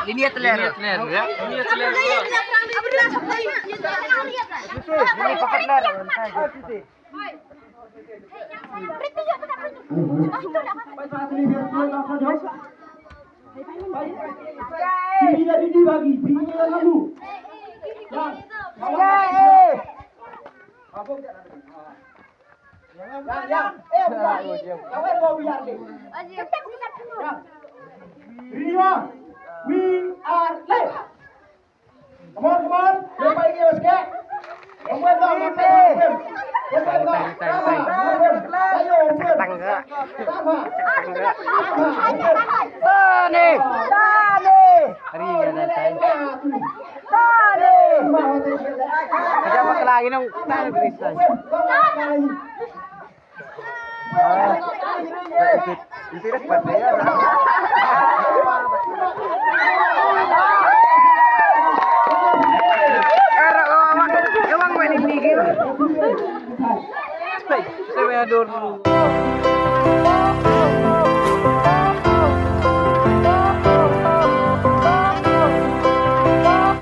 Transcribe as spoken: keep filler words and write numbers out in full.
Linia teler. Linia teler. Ini pakat ler. Ready, one. We are live. Come on, come on. Jump by here, let's go. Come on, come on, come on. Come on, come on. Come on, come on. Come on, come on. Come on, come on. Tani! Tani! Tani! Kerja apa lagi, nong? Tani, please, tani.